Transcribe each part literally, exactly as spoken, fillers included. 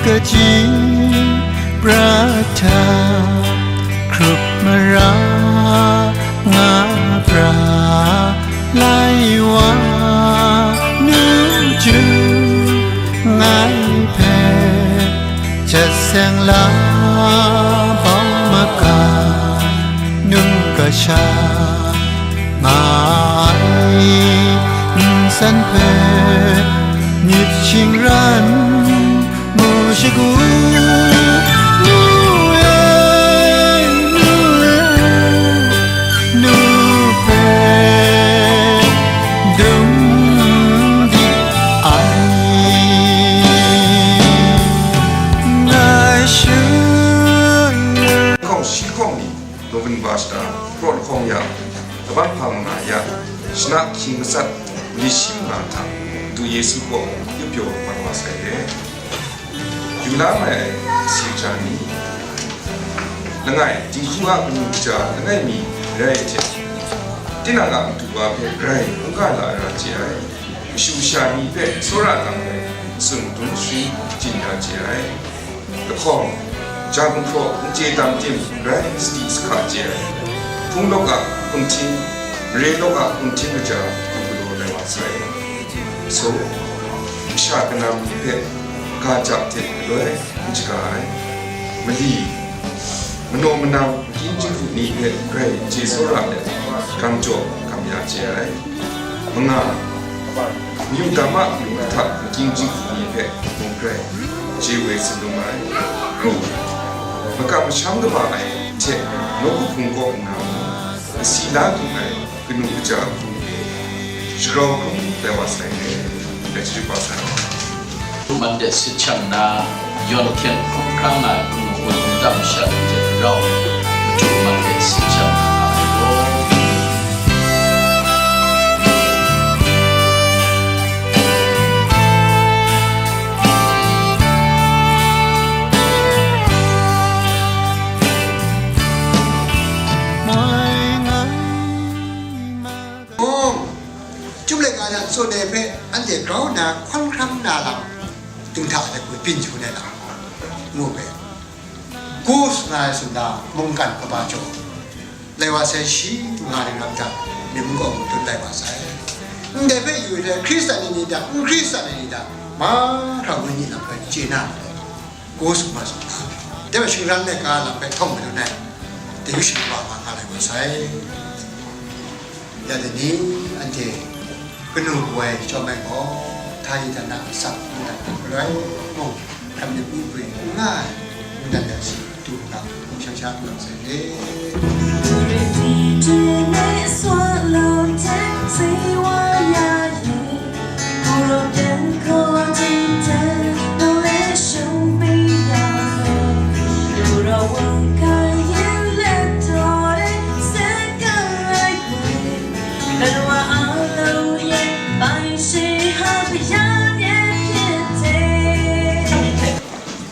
Kaji prat hta hkrup mara nga pra lai wa, nu ju ngai hpe jat seng la bau maga, nu kasha nga ai nsan hpe myit shingran mu shagu, nu e, nu e, nu hpe dung di ai. Ngai shun. Hkawng shi hkawng ni, November shata, Hpraw lahkawng ya, kaban hpang nga ya, shana hkying matsat, mali shi manga hta, Madu Yesu kaw, yup pyaw mat wa sai re. Yu la mai ai, si ja ni, langai, dinghku a kanu kaja, langai mi, rai ai hte, tinang a matu wa hpe, rai, hkungga la ai ra chye ai, mashu masha ni hpe, tsawra tam ai, tsun dun sharin, chyin ya chye ai. Lahkawng, jang hpraw, n chye tam tim, rai sadi sahka chye ai. Hpung lawk a hpung htin, mare lawk a hpung htin kaja, hku galaw lai wa sai. So, masha kanang ni hpe, ga ja hte galoi n shaga ai. Mali, manaw manang, makyin jinghku ni hpe rai chye tsawra let, gam jaw, gam ya chye ai. Manga, myu dam a mung hta makyin jinghku ni hpe mung rai chye woi tsun lu ai. Hku, makam masham kaba ai hte nawku hpung kaw nna mung, kasi la ging ai kanu kaja hku, shagrau hkrum lai wa sai, dai chyawm wa sai. Mande sit shang na, yawn hkyen hkrum hkra nga ai hpung hkun ndam sha hte rau, matu mande sit shang na nga ai gaw, Mung, Chyum laika hta tsun ai hpe anhte grau nna hkawn hkrang na lam, dinghta ai hku byin shangun ai lam, ngu hpe, gu shangai sumla mungkan kaba jaw, lai wa sai shi nga ai ram hta, myit mung kaw mung dun lai wa sai. Ndai hpe yu ai hte Hkristan ni ni hta, n Hkristan ni ni hta, mahkra wenyi lam hpe chye na, gu shangai sumla, dai wa shingran laika lam hpe htawng madun ai, dai wa shingran wa nga lai wa sai. Ya dai ni, anhte kanu woi chyawm ai gaw, hta yi hta na asak nna galoi mung, hkam myit mung pwi n nga ai, ndan ya si, du u ga, hpung shang sha n sai re.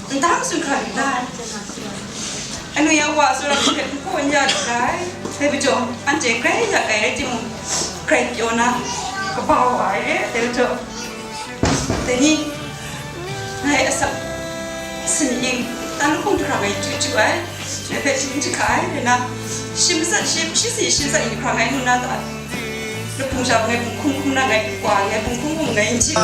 Ndang tsun hkra lu ai. Anu ya wa tsawra hpe n hpaw n ya lu ai. Dai majaw, anhte grai ya ai rai timung, grai pyaw na, kaba wa ai re, dai majaw. Dai ni, ngai asak, sin ing, tan lahkawng hkrang ai chyu chyu ai, ngai hpe sharin jahka ai, rai na, shi matsat, shi, shi si, shi matsat ing hkrang ai nu na ta, lahpung sha ngai hpung hkum hkum na ngai kwa, ngai hpung hkum hkum ngai n chye.